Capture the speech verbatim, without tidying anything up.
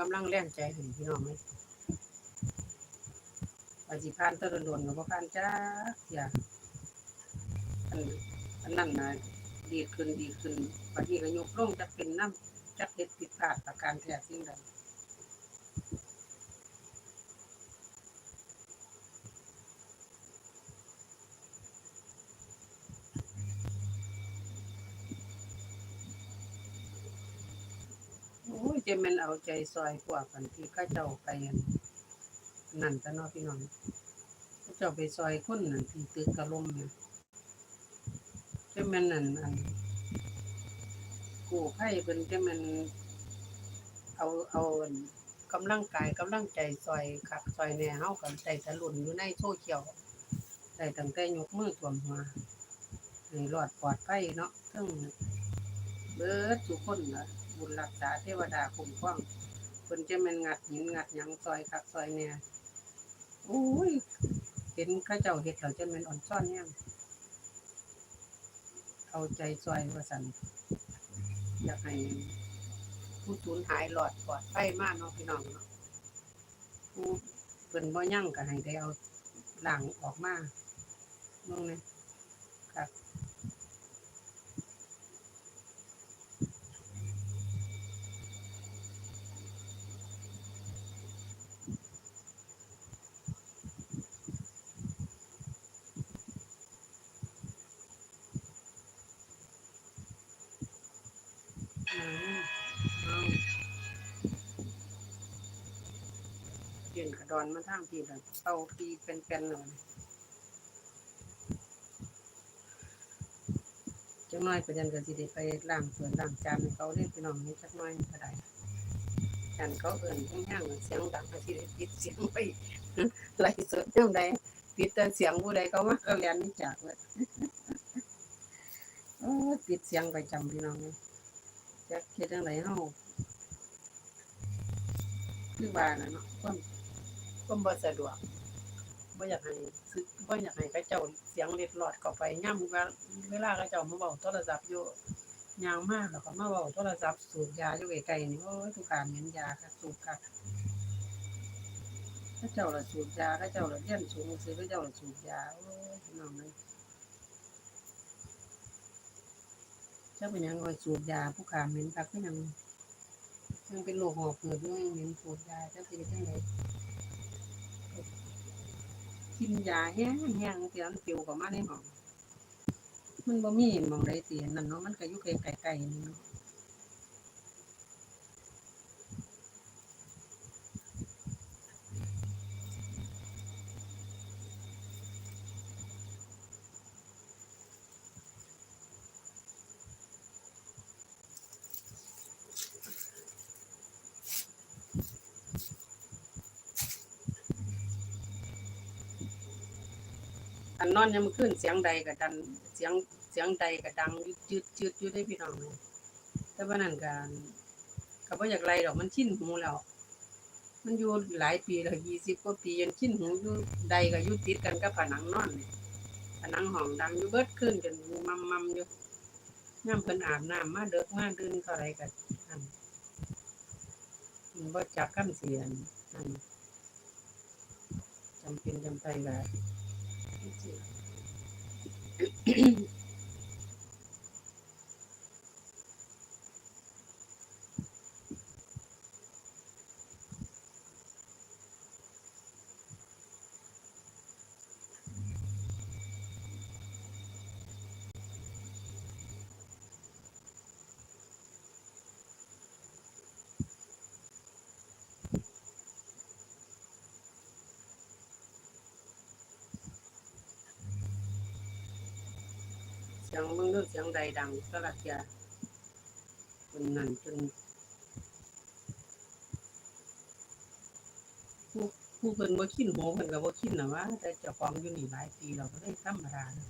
กำลังแรงใจให้พี่น้องเลย ว่าสิผ่านแต่โดนๆ ก็บ่ผ่านจักเทื่อ อัน อันนั้นน่ะ ดีดขึ้น ดีดขึ้น บัดนี้ก็ยุบลง จักเป็นนำ จักเฮ็ดผิดพลาดประการแท้สิ่งใด โอ้ย จะแม่นเอาใจซอยพวกอันที่เขาเจ้าไปอันนั่นซะเนาะพี่น้อง เขาเจ้าไปซอยคนนั่นที่ตึกถล่มน่ะ จะแม่นอัน อันกู้ภัยเพิ่นจะแม่นเอา เอาอันกำลังกายกำลังใจซอยคักซอยแน่ เฮาก็ได้แต่ลุ้นอยู่ในโซเชียล ได้ตั้งแต่ยกมือท่วมหัว ให้รอดปลอดภัยเนาะ ทั้งเบิดทุกคนล่ะ บุญรักษาเทวดาคุ้มครอง เพิ่นจะแม่นงัดหินงัดหยังซอยคักซอยแน่ โอ้ย เห็นเขาเจ้าเฮ็ดแล้วจะแม่นอ่อนซ้อนแฮง เอาใจซอยว่าซั่น อยากให้ผู้สูญหายรอดปลอดภัยมาเนาะพี่น้องเนาะ ผู้เพิ่นบ่ยังก็ให้ได้เอาร่างออกมา เบิ่งแหน่ ครับ อืม เอา ยื่นกระดอนมาทางพี้ล่ะ เป่าปีเป็นๆ เลย จักหน่อยก็ยังก็สิได้ไปล้างถ้วยล้างจานให้เขาเด้อพี่น้อง นี่จักหน่อยก็ได้ ย่านเขาเอิ้นแฮงๆ เสียงดังก็สิได้ปิดเสียงไว้ ไลฟ์สดยามใด ปิดแต่เสียงผู้ใดเขามาก็แล่นหนีจากเลย โอ้ย ปิดเสียงประจำพี่น้องเอ้ย จักเฮ็ดจั่งใดเฮา คือว่าน่ะเนาะ ความ ความบ่สะดวก บ่อยากให้สึก บ่อยากให้เขาเจ้าเสียงเล็ดลอดเข้าไป ยามว่าเวลาเขาเจ้ามาเว้าโทรศัพท์อยู่ ย่างมาแล้วก็มาเว้าโทรศัพท์ สูบยาอยู่ใกล้ๆ นี่ โอ้ย ผู้ขาเหม็นยาคัก สูบคัก เขาเจ้าละสูบยา เขาเจ้าละเรียนสูงซื่อ เขาเจ้าละสูบยา โอ้ย พี่น้องเอ้ย จักเป็นหยัง ข้อยสูบยา ผู้ขาเหม็นคักคือหยัง ยังเป็นโรคหอบหืดอยู่ ยังเหม็นสูบยา จักสิเฮ็ดจั่งใด กินยาแฮงๆ จั่งซี้ มันปิวเข้ามาในห้อง มันบ่มีหม่องใดสิอันนั้นเนาะ มันก็อยู่ใกล้ๆ นี่เนาะ อันนอนยามมื้อคืนเสียงใดก็ดัง เสียง เสียงใดก็ดังอยู่จืดๆ อยู่เด้พี่น้อง แต่ว่านั้นก็ ก็บ่อยากไล่ดอก มันชินหูแล้ว มันอยู่หลายปีแล้ว ยี่สิบกว่าปี จนชินหู อยู่ใดก็อยู่ติดกันกับผนังนอน ผนังห้องดังอยู่เบิดคืน จนหูมัมๆ อยู่ ยามเพิ่นอาบน้ำมาเดิกมาดื่นเท่าใดก็ อัน บ่จักคำสิอัน อัน จำเป็นจำใจก็ เสียงเบิ่งดู เสียงใดดังแต่ละเทื่อ จนนั่นจน ผู้ ผู้เพิ่นบ่ชินหูเพิ่นก็บ่ชินน่ะว่า แต่เจ้าของอยู่นี่หลายปีแล้วก็เลยธรรมดานะ